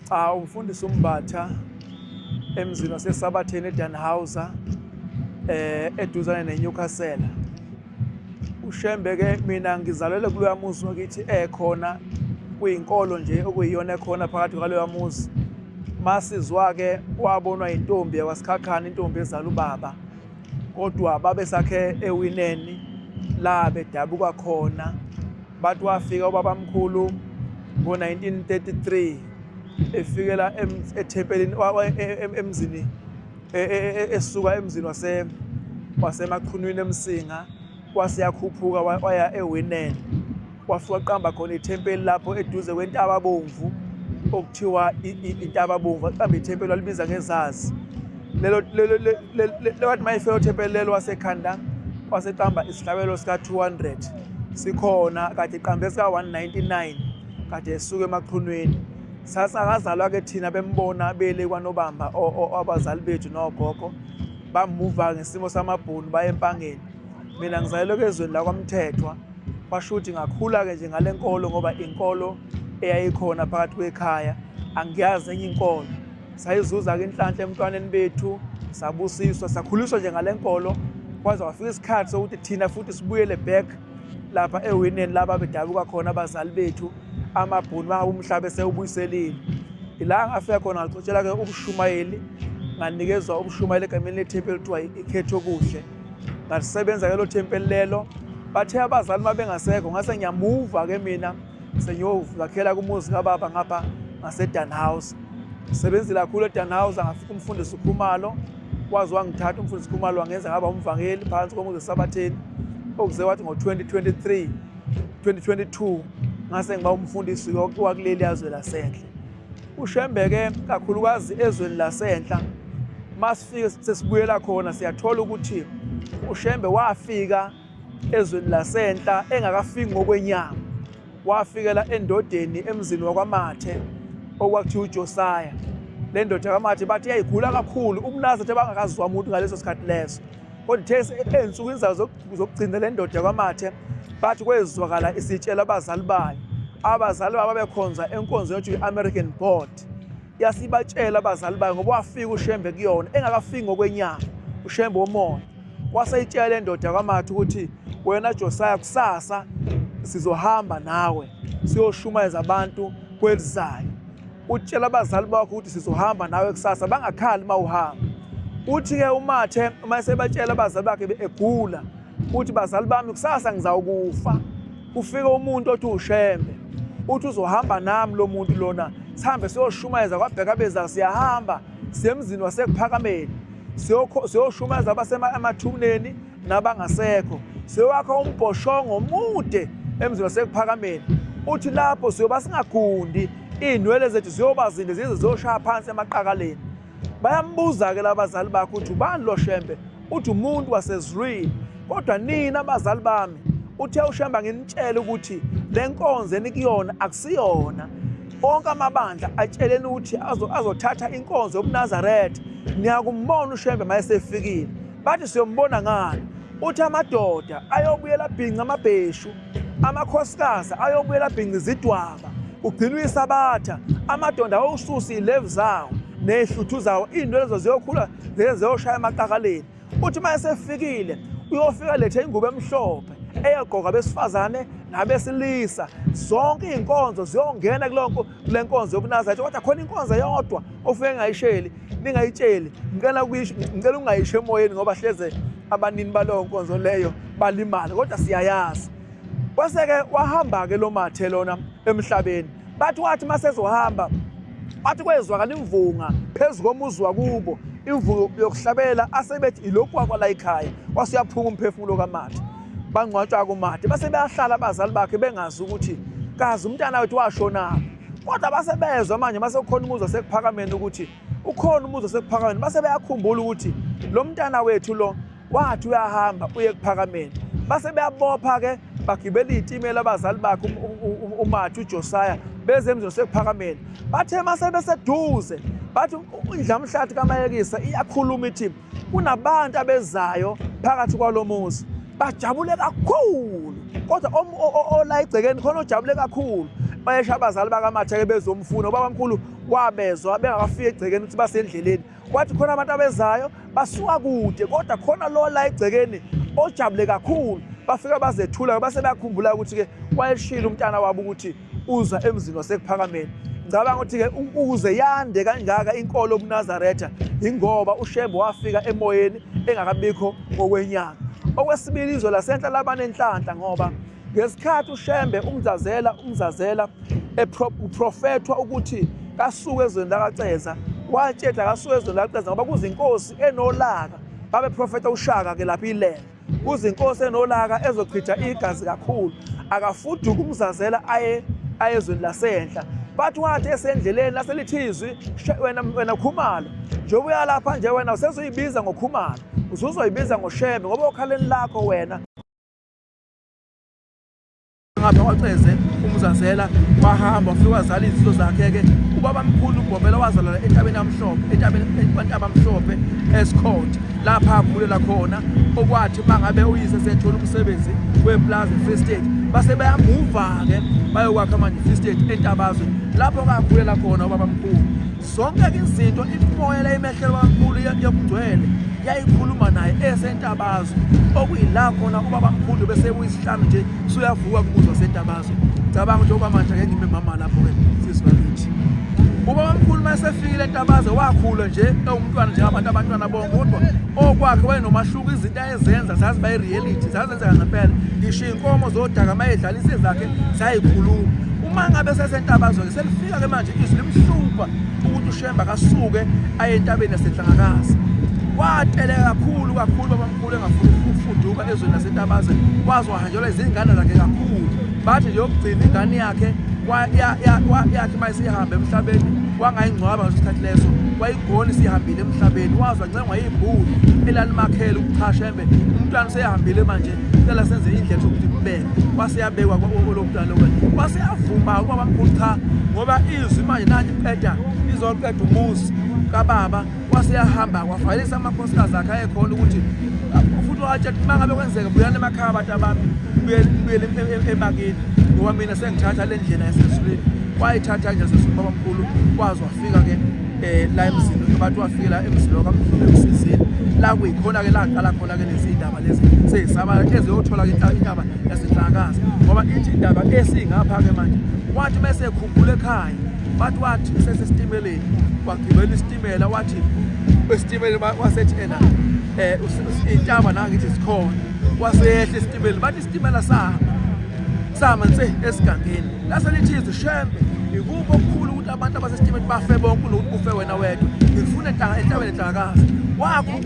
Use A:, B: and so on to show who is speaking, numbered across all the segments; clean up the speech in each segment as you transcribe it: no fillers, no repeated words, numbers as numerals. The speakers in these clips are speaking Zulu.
A: Cha, umfundisi uMbatha emzini waseSabatheni eDannhauser eduzane neNewcastle. UShembe ke mina ngizalelwe kuloya muzi wakithi ekhona kuyinkolo nje okuyiyona ekhona phakathi kwaloya muzi. Masizwa-ke wabonwa intombi yakwaSikhakhane, intombi ezala ubaba, kodwa babesakhe eWineni la bedabuka khona. Bathi wafika ubabamkhulu ngo-1933 efikela ethempelini emzini esuka emzini wase waseMachunwini eMsinga, kwase yakhuphuka waya eWineni, wafika waqamba khona ithempeli lapho eduze kwentaba bomvu okuthiwa intaba bomvu, waqamba ithempeli walibiza ngezazi lelo lelo. Wathi mayefika ethempeli lelo wasekhanda waseqamba isihlabelo sika-200 sikhona kade qambe sika-199 kade esuka eMachunwini. Sasakazalwa-ke thina bembona bele kwaNobamba abazali bethu nogogo bamuva ngesimo samabhunu baye eMpangeni. Mina ngizalelwe ezweni lakwaMthethwa, kwasho ukuthi ngakhula-ke nje ngale nkolo ngoba inkolo eyayikhona phakathi kwekhaya, angiyazi enye inkolo. Sayizuza-ke inhlanhla emntwaneni bethu, sabusiswa, sakhuliswa nje ngale nkolo, kwaze kwafika isikhathi sokuthi thina futhi sibuyele back lapha eWineni laba bedabuka khona abazali bethu amabhunu mangabe umhlaba esewubuyiselile. Ila ngafika khona ngaxotshela-ke ubushumayeli, nganikezwa ubushumayeli egameni lethempeli kuthiwa iKhethokuhle. Ngalisebenza-ke lo thempeli lelo. Bathe abazali uma bengasekho ngase ngiyamuva-ke mina sengiyozakhela kumuzi kababa ngapha ngaseDannhauser. Ngisebenzile kakhulu eDannhauser, ngafika umfundisi uKhumalo, waze wangithatha umfundisi uKhumalo wangenza ngaba umvangeli phansi komuzi eSabatheni, okuze wathi ngo-2023 2022 ngase ngiba umfundisi wakuleli yazwe lasenhla. UShembe-ke kakhulukazi ezweni lasenhla masifike sesibuyela khona siyathola ukuthi uShembe wafika ezweni lasenhla engakafiki ngokwenyama, wafikela endodeni emzini wakwaMathe okwakuthiwa uJosaya. Le ndoda kaMathe bathi yayigula kakhulu, umNazaretha bangakazwa muntu ngaleso sikhathi leso. Kodwa ithe ey'nsukwini zayo zokugcina le ndoda yakwaMathe bathi kwezwakala isitshela abazali bayo. Abazali bayo babekhonza enkonzweni yokuthi i-American Board. Yasibatshela abazali bayo ngoba wafika uShembe kuyona engakafiki ngokwenyama, uShembe womoya. Waseyitshela indoda yakwaMathe ukuthi wena Josaya kusasa sizohamba nawe siyoshumayeza abantu kwelizayo. Utshela abazali bakho ukuthi sizohamba nawe kusasa, bangakhali uma uhamba. Uthi-ke uMathe uma esebatshela abazali bakhe egula, uthi bazali bami kusasa ngizawukufa. Kufike umuntu othi uShembe, uthi uzohamba nami lo muntu lona, sihambe siyoshumayeza kwabheka beza, siyahamba siye emzini waseKuphakameni, siyoshumayeza abasemathuneni nabangasekho, siyowakha umbhoshongo omude emzini waseKuphakameni. Uthi lapho siyoba singagundi, iy'nwele zethu ziyoba zinde zize ziyoshaya phansi emaqakaleni. Bayambuza-ke labazali bakhe ukuthi ubani lo Shembe, uthi umuntu wasezulwini. Kodwa nina abazali bami, uthe uShembe anginitshele ukuthi le nkonzo enikuyona akusiyona. Onke amabandla atsheleni ukuthi azothatha inkonzo yobuNazaretha, niyakumbona uShembe uma esefikile. Bathi siyombona ngani? Uthi amadoda ayobuyela abhinca amabheshu, amakhosikazi ayobuyela abhinca izidwaba, kugcinwa isabatha, amadoda ayosusa iy'levu zawo ney'hluthu zawo, iy'nwele lezo ziyokhula zize ziyoshaya emaqakaleni. Uthi uma esefikile uyofika lethe ingubo emhlophe eyogqoka abesifazane nabesilisa, zonke iy'nkonzo ziyongena kule nkonzo yobuNazaretha, kodwa khona inkonzo eyodwa ofike engayisheli ningayitsheli, ngicela ukuyisho, ngicela ungayisho emoyeni ngoba hleze abanini baloyo nkonzo leyo balimale, kodwa siyayazi. Kwase-ke wahamba-ke lo Mathe lona emhlabeni. Bathi wathi uma sezohamba, bathi kwezwakala imvunga phezu komuzi wakubo, imvunga yokuhlabela asebethi ilokhu wakwala ekhaya, wase uyaphuma umphefumulo kaMathe. Bangcwatshwa kuMathe, base beyahlala abazali bakhe bengazi ukuthi kazi umntana wethu washonaphi. Kodwa base bezwa manje mase kukhona umuzi waseKuphakameni ukuthi ukhona umuzi waseKuphakameni, base beyakhumbula ukuthi lo mntana wethu lo wathi uyahamba uye eKuphakameni. Base beyabopha-ke bagibela iy'timela abazali bakhe uMathe uJosaya beze emzini waseKuphakameni. Bathe mase beseduze bathi indlamhlathi kaMayekisa iyakhuluma ithi kunabantu abezayo phakathi kwalo muzi, bajabule kakhulu. Kodwa ola egcekeni khona ojabule kakhulu Bayesha abazali bakaMatha-ke bezomfuna. Ubabamkhulu wabezwa bengakafiki egcekeni ukuthi basendleleni. Kwathi khona abantu abezayo basuka kude kodwa khona lo la egcekeni ojabule kakhulu. Bafika bazethula base bayakhumbula ukuthi-ke wayeshilo umntana wabo ukuthi uza emzini waseKuphakameni. Ngicabanga ukuthi-ke ukuze yande kangaka inkolo yobuNazaretha ingoba uShembe wafika emoyeni engakabikho ngokwenyama. Okwesibili, izwe lasenhla laba nenhlanhla ngoba ngesikhathi uShembe uMzazela uMzazela uprofethwa ukuthi kasuke ezweni lakaCeza, watshela akasuke ezweni lakaCeza ngoba kuzinkosi enolaka. Babeprofetha uShaka ke lapha iLembe, kuzinkosi enolaka ezochitha igazi kakhulu, akafuduke uMzazela aye ayezweni lasenhla. Bathi wathi esendleleni laselithi izwi, wena wena Khumalo, njengoba uya lapha nje wena usezoyibiza ngoKhumalo, usuzoyibiza ngoShembe ngoba okhaleni lakho wena ngapha kwaceze umzazela wahamba wafika wazala izinto zakhe-ke. Ubaba mkhulu uGobela wazalwa entabeni amhlophe, entabeni kwantabamhlophe esikhothe lapha akhulela khona. Okwathi uma ngabe uyise sethola umsebenzi weplaza e-Free State, base bayamuva-ke bayokwakha manje i-Free State eNtabazwe lapho kakhulela khona ubaba mkhulu. Zonke izinto imimoya leyimehlelo kakhulu yobungcwele yayikhuluma naye esentabazwe, okuyila khona ubabamkhulu bese kuyisihlanu nje suyavuka kumuzi wasentabazwe. Cabanga ukuthi okwamanje ake ngime mama lapho-ke sisi bakithi. Ubabamkhulu uma esefikile entabazwe wakhula nje ewumntwana njengabantu abantwana bonke, kodwa okwakhe wayenomahluko, izinto ayezenza zaziba i-reality, zazenzeka ngempela. Ngisho iy'nkomo zodaka uma edlalisa ezakhe zayikhuluma. Uma ngabe sesentabazwe-ke selifika-ke manje izwi limhlupha ukuthi uShembe akasuke aye entabeni yaseNhlangakazi. Wateleka kakhulu kakhulu babamkhulu engafuni ukufuduka ezweni laseNtabaze, waze wahanjelwa izingane zakhe kakhulu. Bathi nje yokugcina ingane yakhe yathi uma isihamba emhlabeni wangayingcwaba ngaleso sikhathi leso, wayigona isihambile emhlabeni, waze wancengwa yibhulu elalimakhele ukuthi cha Shembe, umntwana usehambile manje, cela senze indlela sokuthi mbeke. Wase yabekwa lo mntwana lo, wase yavuma ubabamkhulu cha, ngoba izwi manje nanti qeda izoqeda umuzi kababa. Wase yahamba wavalisa amakhosikazi akhe ayekhona ukuthi futhi watshela uma ngabe kwenzeka buyani emakhaya abantu abami, buyele emakini ngoba mina sengithatha le ndlela yasezulwini. Wayithatha nje yasezulwini babamkhulu, waze wafika-ke um la emzini, bathi wafika la emzini wakamdlulu emsizini la kuyikhona-ke la qala khona-ke lezi ndaba lezi seyisaba eziyothola-ke intaba yasenhlakazi, ngoba ithi indaba esingapha-ke manje. Wathi uma esekhumbula ekhaya, bathi wathi sesesitimeleni, wagibela isitimela, wathi esitimeleni wasethi ena um intaba nangithi zikhona, waseyehla esitimeleni, bathi isitimela sama sama nse esigangeni, lase lithi izwi Shembe, ikuphi okukhulu ukuthi abantu abasesitimeleni bafe bonke kunokuthi kufe wena wedwa, ngifuna entabeni enhlakazi.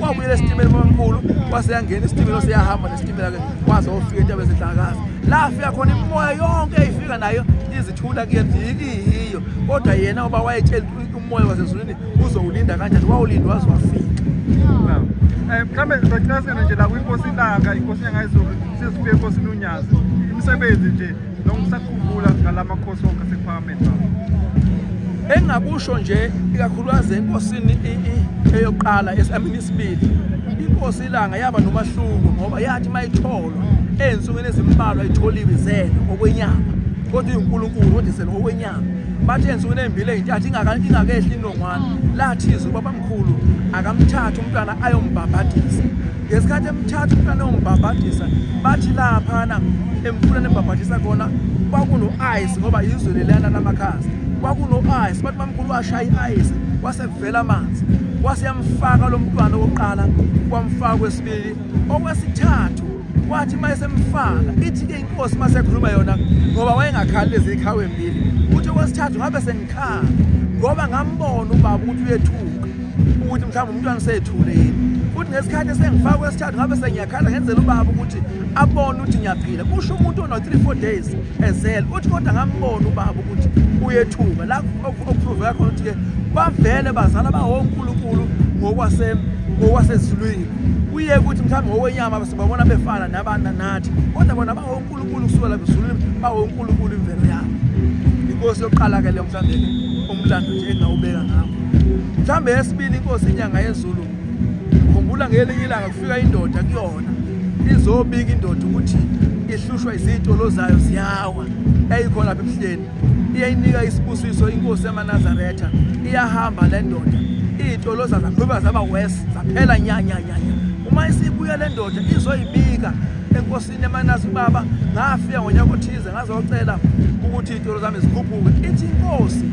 A: Wabuyela esitimeleni babamkhulu, waseyangena isitimela, waseyahamba nesitimela-ke waze wofika entabeni ezinhlakazi, lafika khona imimoya yonke eyifika nayo izithula kuyena iyiyo, kodwa yena ngoba wayetshela umoya wasezulwini uzowulinda kanjani, wawulinda waze wafika.
B: Mhlawumbe sacasana nje la kwinkosi iLanga, inkosi yangayizulu, sesifike enkosini uNyazi, imisebenzi nje noma usakhumbula ngalamakhosi wonke aseKuphakameni baba?
A: Engingakusho nje ikakhulukazi enkosini eyokuqala esamini isibili, inkosi iLanga yaba nomahluko ngoba yathi mayitholwa ey'nsukwini ezimbalwa itholiwe izele ngokwenyama, kodwa iwuNkulunkulu kodwa izele ngokwenyama. Bathi ey'nsukwini ey'mbili ey'ntathu ingakehli inongwane, lathi izwi ubabamkhulu akamthathe umntwana ayombhabhadisa. Ngesikhathi emthatha umntwana ayombhabhadisa, bathi laphana emfuleni embhabhadisa khona kwakuno-ice, ngoba izwe leliyana lamakhaza, kwakuno-ice. Bathi mamkhulu washaya i-ice kwase kuvela amanzi, wase yamfaka lo mntwana okokuqala, wamfaka kwesibili, okwesithathu wathi uma esemfaka, ithi-ke inkosi uma sekhuluma yona ngoba wayengakhali lezi ikhawu embili, uthi okwesithathu ngabe sengikhala ngoba ngambona ubaba ukuthi uyethuka ukuthi mhlawumbe umntwana usethule yini. Futhi ngesikhathi esengifaka kwesithathu ngabe sengiyakhala ngenzela ubaba ukuthi abone ukuthi ngiyaphila, kusho umuntu ono 3 4 days ezele. Uthi kodwa ngambona ubaba ukuthi uyethuka, la okuproveka khona ukuthi-ke bavele bazala bawonkulunkulu ngokwasezulwini. Kuye ukuthi mhlawumbe ngokwenyama sibabona befana nabana nathi, kodwa bona bawonkulunkulu kusukela lapha ezulwini, bawonkulunkulu imvelo yabo. Inkosi yokuqala-ke leyo, mhlawumbe umlando nje engingawubeka ngakho. Mhlawumbe yesibili inkosi iNyanga yezulu, khumbula ngelinye ilanga kufika indoda kuyona izobika indoda ukuthi ihlushwa izitolo zayo ziyawa, yayikhona lapha ebuhleni. Iyayinika isibusiso inkosi yamaNazaretha, iyahamba le ndoda, iy'toloza zaqhubeka zaba worse, zaphela nya nya nya nya. Uma isibuya le ndoda izoyibika enkosini yamaNazi, baba ngafika ngonyaka othize ngazocela ukuthi iy'tolo zami zikhuphuke. Ithi inkosi,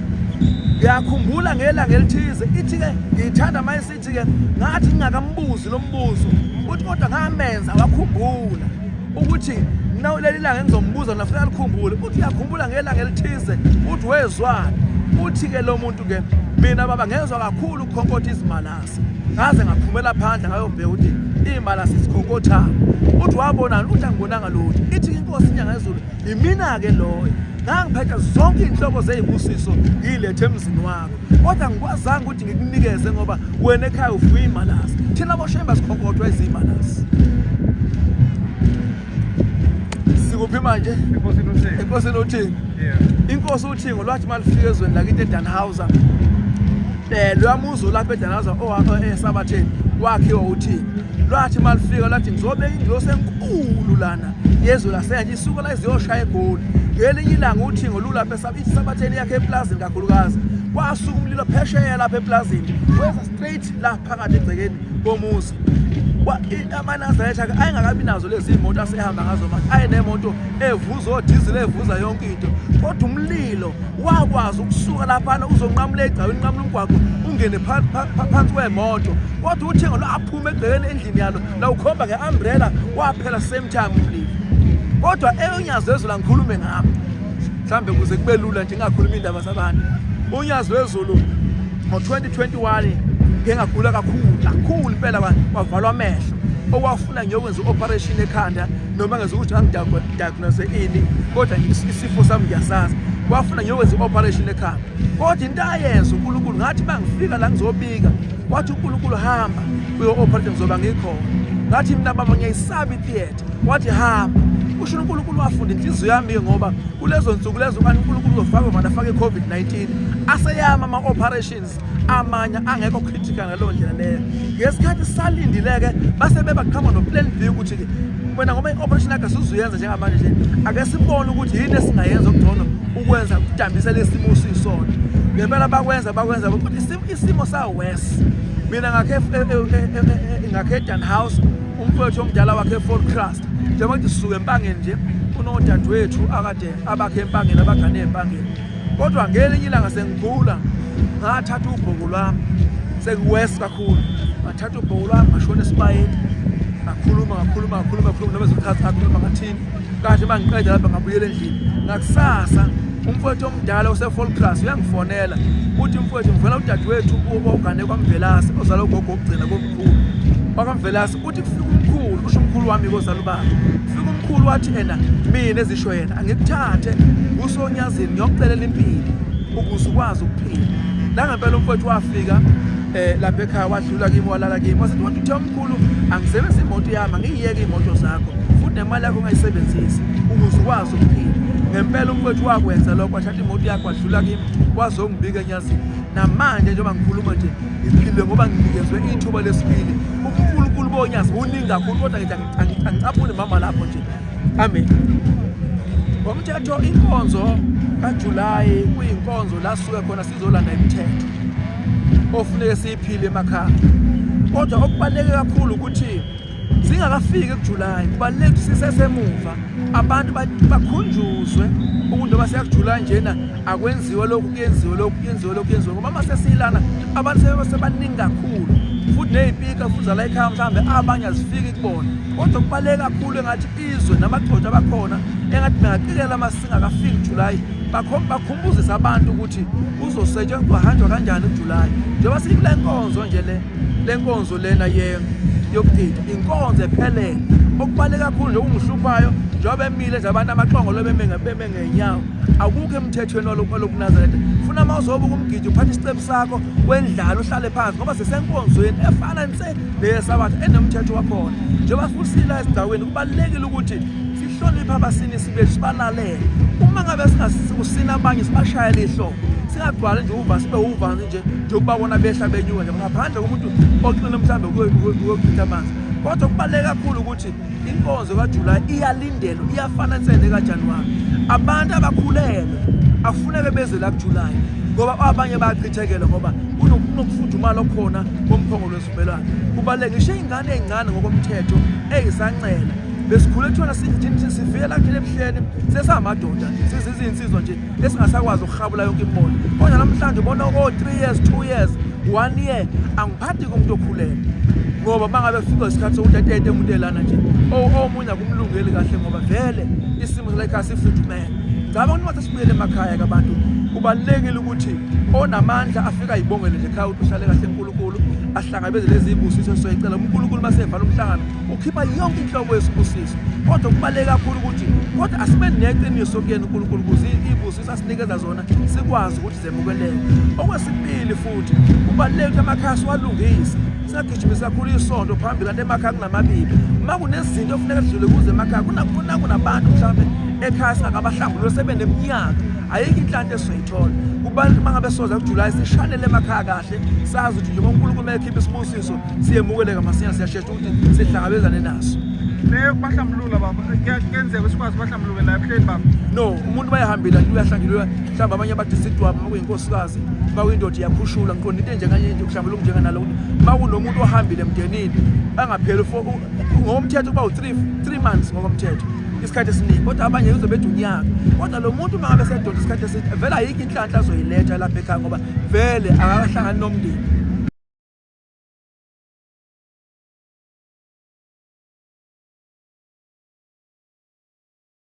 A: ngiyakhumbula ngelanga elithize, ithi-ke ngiyithanda uma isithi-ke ngathi ngingakambuzi lo mbuzo, uthi kodwa ngamenza wakhumbula ukuthi nawu leli langa engizombuza nafuna alikhumbule. Uthi uyakhumbula ngelanga elithize, uthi wezwani. Uthi-ke lo muntu-ke, mina baba ngezwa kakhulu ukukhonkotha izimalasi, ngaze ngaphumela phandle ngayobheka ukuthi iy'malasi zikhonkothani. Uthi wabonani? Uthi angibonanga lutho. Ithi inkosi inyanga yezulu, yimina-ke loyo, ngangiphethe zonke iy'nhlobo zey'busiso ngiyilethe emzini wakho, kodwa ngikwazanga ukuthi ngikunikeze ngoba wena ekhaya ufuye imalasi, thina boshemba sikhonkothwa izimalasi. Sikuphi manje?
B: Enkosini uThingo.
A: Enkosini uThingo.
B: Yeah.
A: Inkosi uThingo lwathi malifika ezweni lakithi eDanhauser, loyamuzi olapha eDanhauser eSabatheni wakhiwa uThingo. Lwathi malifika lwathi ngizobeka ingilosi enkulu lana yezwe lasenje, isuka la iziyoshaya eGoli. Ngelinye ilanga uThingo lulapha eSabatheni yakhe eplazini kakhulukazi, kwasuka umlilo phesheya lapha eplazini, weza straight la phakathi egcekeni komuzi. AmaNazaretha ke ayengakabi nazo lezi imoto asehamba ngazo manje, ayenemoto evuza odizili, evuza yonke into, kodwa umlilo wakwazi ukusuka laphana uzonqamula egcawini, unqamula umgwaqo ungene phansi kwemoto, kodwa uthengo lwaphuma egcekeni endlini yalo lawukhomba nge-umbrella, waphela same time umlilo. Kodwa eUnyazi Lwezulu, angikhulume ngami mhlambe kuze kube lula nje, ngingakhuluma indaba zabantu. UNyazi Lwezulu ngo-2021 ngike ngagula kakhulu kakhulu impela, kwavalwa amehlo, okwafuna ngiyokwenza i-operation ekhanda, noma ngeze ukuthi ngangidiagnose ini, kodwa isifo sami ngiyasazi. Kwafuna ngiyokwenza i-operation ekhanda, kodwa into ayenza uNkulunkulu, ngathi uma ngifika la ngizobika, wathi uNkulunkulu hamba uyo-operate, ngizoba ngikhona. Ngathi mina baba ngiyayisaba i-theatre, wathi hamba. Usho uNkulunkulu wafunda inhliziyo yami-ke, ngoba kulezo nsuku lezo kanti uNkulunkulu uzofaka vana afake i-COVID-19, aseyama ama-operations amanye angekho critical ngaleyo ndlela leyo. Ngesikhathi salindile-ke base bebaqhamuka no-plan B ukuthi-ke wena ngoba i-operation yakhe sizuyenza njengamanje nje, ake sibone ukuthi yini esingayenza okungcono ukwenza ukudambisa lesi simo siyisona. Ngempela bakwenza bakwenza, kodwa isimo sa-worse. Mina ngakhe ngakhe eDanhouse, umfowethu omdala wakhe eFall Crust, njengoba ngithi sisuke eMpangeni nje, unodadewethu akade abakhe eMpangeni, abagane eMpangeni. Kodwa ngelinye ilanga sengigula, ngathatha ubhoko lwami, sekuwesi kakhulu, ngathatha ubhoko lwami ngashona esibayeni, ngakhuluma ngakhuluma ngakhuluma ngakhuluma, noma ezochaza ngakhuluma ngathini. Kahle uma ngiqeda lapha ngabuyela endlini. Ngakusasa umfowethu omdala ose-Fall Class uyangifonela, uthi mfowethu ngivela udadewethu ogane kwaMvelase, ozala ugogo wokugcina komkhulu wakwaMvelase. Uthi kufika umkhulu, usho umkhulu wami kozala ubaba, kufika umkhulu wathi ena mina ezisho yena angikuthathe usonyazini ngiyokucelela impilo ukuze ukwazi ukuphila. La ngempela umfowethu wafika lapha ekhaya, wadlula kimi, walala kimi, wasethi wathi uthe umkhulu angisebenzise imoto yami, angiyiyeke iy'moto zakho futhi nemali yakho ungayisebenzisi ukuze ukwazi ukuphila. Ngempela umfowethu wakwenza lokho, wathatha imoto yakho wadlula kimi, wazongibika eNyazini. Namanje njengoba ngikhuluma nje ngiphile ngoba nginikezwe ithuba lesibili. UbuNkulunkulu boNyazi buningi kakhulu, kodwa ngithi angicaphuni mama lapho nje. Amen. Ngomthetho inkonzo kaJulayi kuyinkonzo la suke khona sizolanda imithetho ofuneke siyiphile emakhaya. Kodwa okubaluleke kakhulu ukuthi singakafiki kuJulayi, kubaluleke ukuthi sisesemuva abantu bakhunjuzwe ukuthi noma siyakujulayi njena akwenziwe lokhu, kuyenziwe lokhu, kuyenziwe lokhu, kuyenziwe, ngoba uma sesilana abantu sebesebaningi kakhulu, futhi ney'pika futhi zala ekhaya mhlawumbe abanye azifiki kubona. Kodwa kubaluleke kakhulu engathi izwe namagxotsha abakhona engathi bengaqikela uma singakafiki kuJulayi, bakhumbuzise abantu ukuthi kuzosetshenzwa kuhanjwa kanjani kuJulayi. Njengoba sikule nkonzo nje le nkonzo lena yokugida, inkonzo ephelele. Okubaluleke kakhulu nje okungihluphayo njengoba bemile nje abantu amaxongolo beme ngey'nyawo, akukho emthethweni walokuNazaretha. Funa uma uzobuka umgidi uphathe isicephu sakho wendlala uhlale phansi, ngoba sisenkonzweni efana nse neyeSabatha enomthetho wakhona. Njengoba fusila esigcawini, kubalulekile ukuthi sihloniphe abasinisi bethu, sibalalele. Uma ngabe singasina abanye sibashayele ihlombe, singagcwali nje uva sibe uvanzi nje njengokubabona behla benyuka nje, ngaphandle komuntu oqine mhlawumbe kuyochitha amanzi. Kodwa kubaluleke kakhulu ukuthi inkonzo kaJulayi iyalindelwa, iyafana nse nekaJanuwari. Abantu abakhulelwe Akufuneke beze la kuJuly ngoba abanye bayachithekela ngoba kunokufudumala okukhona komphongolo wesivumelwano. Kubaluleke ngisho iy'ngane ey'ncane ngokomthetho ey'sancela besikhule thona sithini sifike la thina ebuhleni sesamadoda nje sesizinsizwa nje esingasakwazi ukuhabula yonke imoto. Kodwa namhlanje ubona o-3 years, 2 years, 1 year, angiphathi kumuntu okhulelwe ngoba uma ngabe kufika isikhathi sokuthi atete umuntu elana nje omunye akumlungeli kahle ngoba vele isimo sala ekhaya sifudumele. Ngicabanga ukuthi uma sesibuyele emakhaya-ke abantu kubalulekile ukuthi onamandla afike ayibongele nje ekhaya ukuthi uhlale kahle uNkulunkulu ahlangabeze lezi zibusiso esizoyicela uNkulunkulu uma sevala umhlangano ukhipha yonke inhlobo yesibusiso. Kodwa kubaluleke kakhulu ukuthi kodwa asibe neqiniso kuyena uNkulunkulu ukuze izibusiso asinikeza zona sikwazi ukuthi zemukeleke. Okwesibili futhi kubaluleke ukuthi amakhaya siwalungise, singagijimisi kakhulu isonto phambili kanti emakhaya kunamabibi. Uma kunezinto okufuneka sidlule kuze emakhaya kunabantu mhlawumbe ekhaya singakabahlambulula sebeneminyaka ayikho inhlanhla esizoyithola. Kubaluleke uma ngabe soza kuJulayi sishanele emakhaya kahle sazi ukuthi njengoba uNkulunkulu uma ekhipha isibusiso siyemukeleka masinya siyashesha ukuthi sihlangabezane naso.
B: Leyo kubahlambulula baba kuyenzeka sikwazi bahlambuluke la ebuhleni baba.
A: No, umuntu bayahambile nje uyahlanjululwa mhlawumbe abanye bathi isidwaba uma kuyinkosikazi uma kuyindoda iyakhushula ngiqonda into enjenganye nje ukuhlambuluka njenganalo ukuthi uma kunomuntu ohambile emndenini angapheli ngokomthetho kuba u-3 3 months ngokomthetho isikhathi esiningi kodwa abanye uzobe bethi unyaka kodwa lo muntu uma ngabe sedonsa isikhathi eside vele ayikho inhlanhla azoyiletha lapha ekhaya ngoba vele akakahlangani nomndeni.